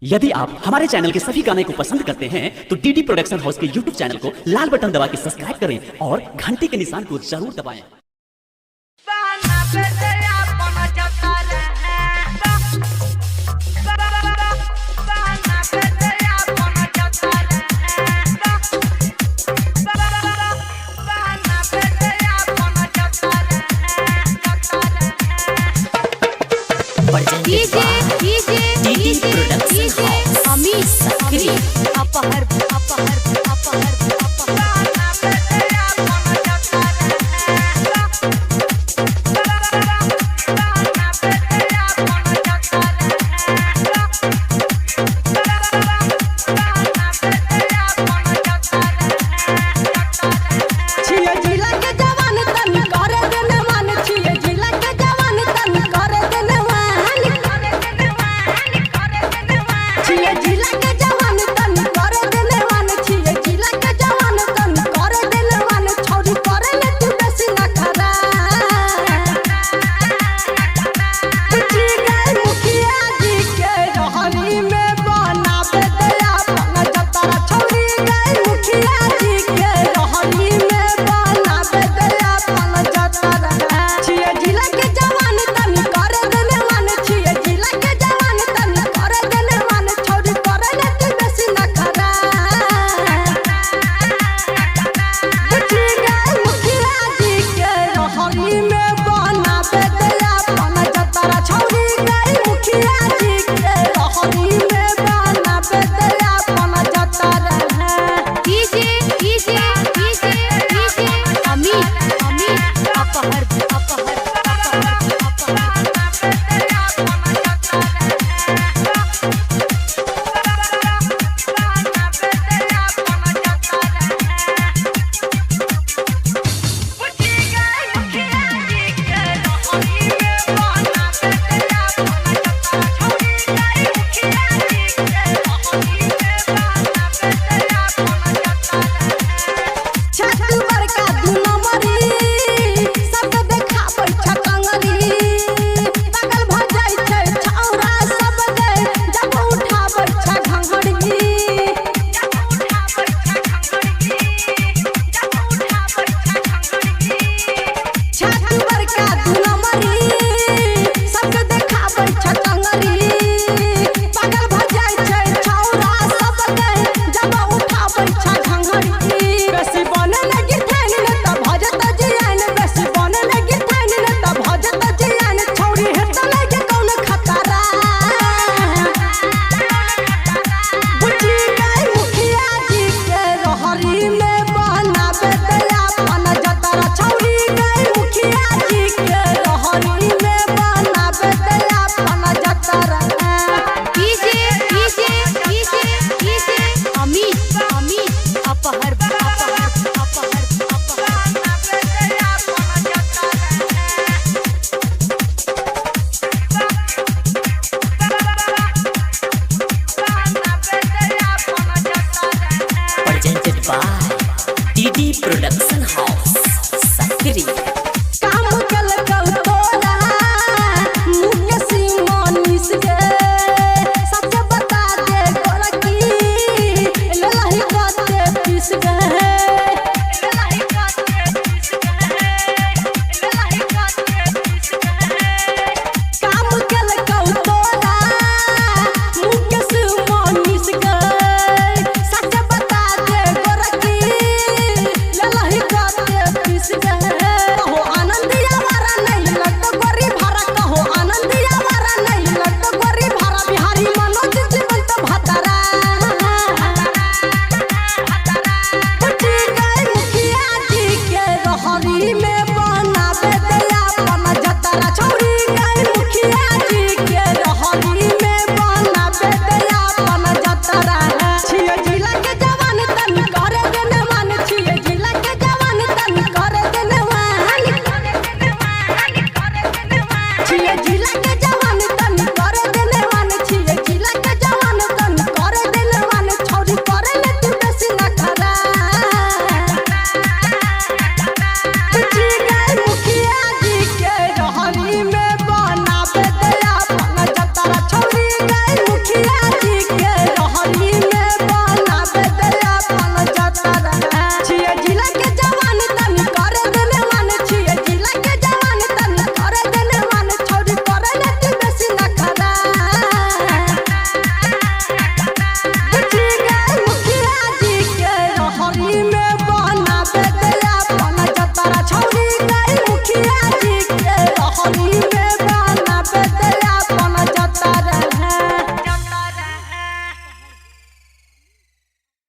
यदि आप हमारे चैनल के सभी गाने को पसंद करते हैं तो डीडी प्रोडक्शन हाउस के यूट्यूब चैनल को लाल बटन दबा के सब्सक्राइब करें और घंटी के निशान को जरूर दबाएं। DJ DJ DD DJ Production DJ House, Amit Sakri. Amit अपहर अपहर अपहर अपहर। छियै जिला के जवान तन कर देने मान, छियै जिला के जवान तन कर देने मान, छियै जिला के जवान तन कर देने मान, छियै जिला के जवान तन कर देने मान। छौरी करे ले तू बेसी नखरा, बुझी गए मुखिया जी के रहनी में बनाबे दया अपन जतरा। छौरी गए मुखिया जी के रहनी में बनाबे दया अपन जतरा। छियै जिला के जवान तन कर देने मान, छियै जिला के जवान तन कर देने मान। छौरी करे ले तू बेसी नखरा, बुझी गए मुखिया जी के रहनी में बनाबे दया अपन जतरा। छौरी गए मुखिया जी के रहनी में बनाबे दया अपन जतरा। DJ DJ DJ DJ Amit Amit अपहर अपहर अपहर अपहर। छत बड़का दू नंबरी, सब देखाबै छ कंगरी। पागल भ जाइ छै छौरा सब गे, जब उठाबै छ घंघरी। छत बड़का दू नंबरी, सब देखाबै छ कंगरी। पागल भ जाइ छै छौरा सब गे, जब उठाबै छ घंघरी। बेसी बने लगी थान ने त भजत जियान, बेसी बने लगी थान ने त भजत जियान। छौरी हेत लगे कौन खतरा, बुझी गए मुखिया जी के रहरी में बनाबे दया अपन जतरा। छौरी गए मुखिया जी के रहरी में बनाबे दया अपन जतरा। DJ DJ DJ DJ Amit Amit Aphar Aphar Aphar Aphar. Presented by DD Production